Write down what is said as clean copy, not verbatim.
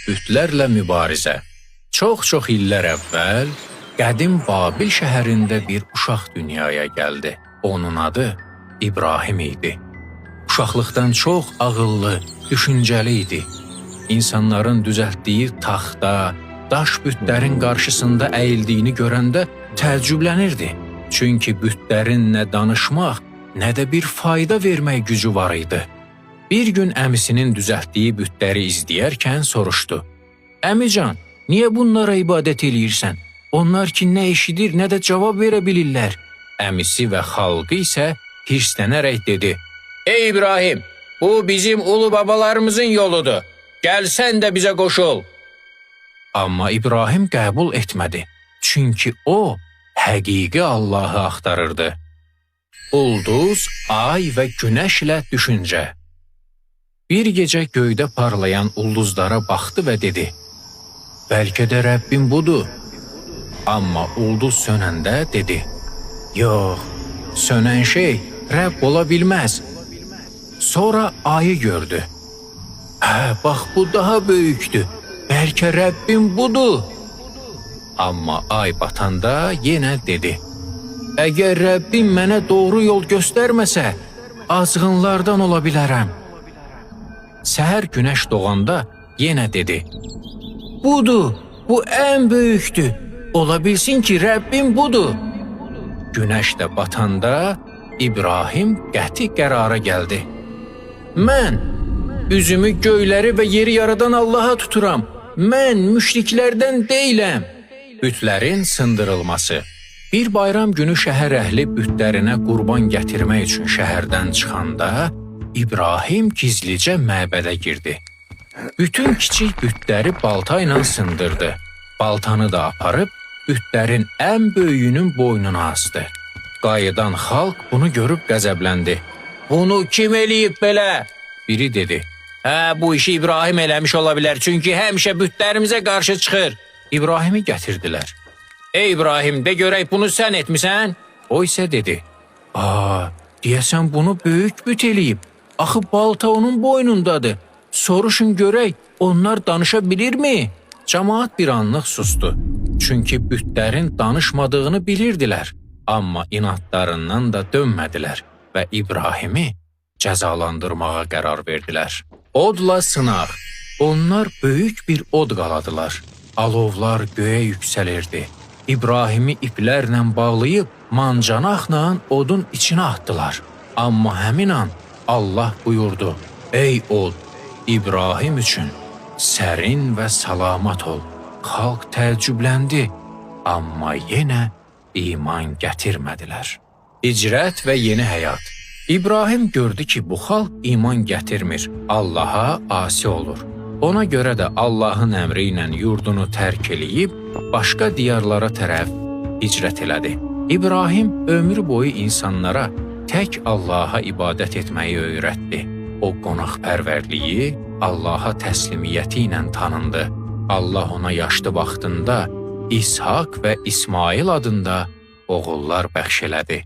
Bütlərlə mübarizə. Çox-çox illər əvvəl qədim Babil şəhərində bir uşaq dünyaya gəldi. Onun adı İbrahim idi. Uşaqlıqdan çox ağıllı, düşüncəli idi. İnsanların düzəltdiyi taxta, daş bütlərin qarşısında əyildiyini görəndə təəccüblənirdi. Çünki bütlərin nə danışmaq, nə də bir fayda vermək gücü var idi. Bir gün əmisinin düzəltdiyi bütləri izləyərkən soruşdu: "Əmican, niyə bunlara ibadət eləyirsən? Onlar ki nə eşidir, nə də cavab verə bilirlər." Əmisi və xalqı isə hirslənərək dedi: "Ey İbrahim, bu bizim ulu babalarımızın yoludur. Gəl sən də bizə qoşul." Amma İbrahim qəbul etmədi. Çünki o həqiqi Allahı axtarırdı. Ulduz, ay və günəşlə düşüncə. Bir gecə göydə parlayan ulduzlara baxdı və dedi: "Bəlkə də Rəbbim budur." Amma ulduz sönəndə dedi: "Yox, sönən şey Rəbb ola bilməz." Sonra ayı gördü. "Hə, bax bu daha böyükdür. Bəlkə Rəbbim budur." Amma ay batanda yenə dedi: "Əgər Rəbbim mənə doğru yol göstərməsə, azğınlardan ola bilərəm." Səhər günəş doğanda yenə dedi: "Budur, bu ən böyükdür. Ola bilsin ki, Rəbbim budur." Günəş də batanda İbrahim qəti qərara gəldi. "Mən üzümü göyləri və yeri yaradan Allaha tuturam. Mən müşriklərdən deyiləm." Bütlərin sındırılması. Bir bayram günü şəhər əhli bütlərinə qurban gətirmək üçün şəhərdən çıxanda İbrahim gizlicə məbədə girdi. Bütün kiçik bütləri balta ilə sındırdı. Baltanı da aparıb bütlərin ən böyüyünün boynuna asdı. Qayıdan xalq bunu görüb qəzəbləndi. "Bunu kim eləyib belə?" Biri dedi: "Hə, bu işi İbrahim eləmiş ola bilər, çünki həmişə bütlərimizə qarşı çıxır." İbrahimi gətirdilər. "Ey İbrahim, de görək bunu sən etmisən?" O isə dedi: "Aa, deyəsən bunu böyük büt eləyib. Axı balta onun boynundadır. Soruşun görək, onlar danışa bilirmi?" Camaat bir anlıq sustu. Çünki bütlərin danışmadığını bilirdilər. Amma inadlarından da dönmədilər və İbrahimi cəzalandırmağa qərar verdilər. Odla sınaq. Onlar böyük bir od qaladılar. Alovlar göyə yüksəlirdi. İbrahimi iplərlə bağlayıb mancanaqla odun içinə atdılar. Amma həmin an Allah buyurdu: "Ey od, İbrahim üçün sərin və salamat ol." Xalq təəccübləndi, amma yenə iman gətirmədilər. Hicrət və yeni həyat. İbrahim gördü ki, bu xalq iman gətirmir, Allaha asi olur. Ona görə də Allahın əmri ilə yurdunu tərk eləyib başqa diyarlara tərəf hicrət elədi. İbrahim ömrü boyu insanlara tək Allaha ibadət etməyi öyrətdi. O qonaqpərvərliyi, Allaha təslimiyyəti ilə tanındı. Allah ona yaşlı vaxtında İshaq və İsmail adında oğullar bəxş elədi.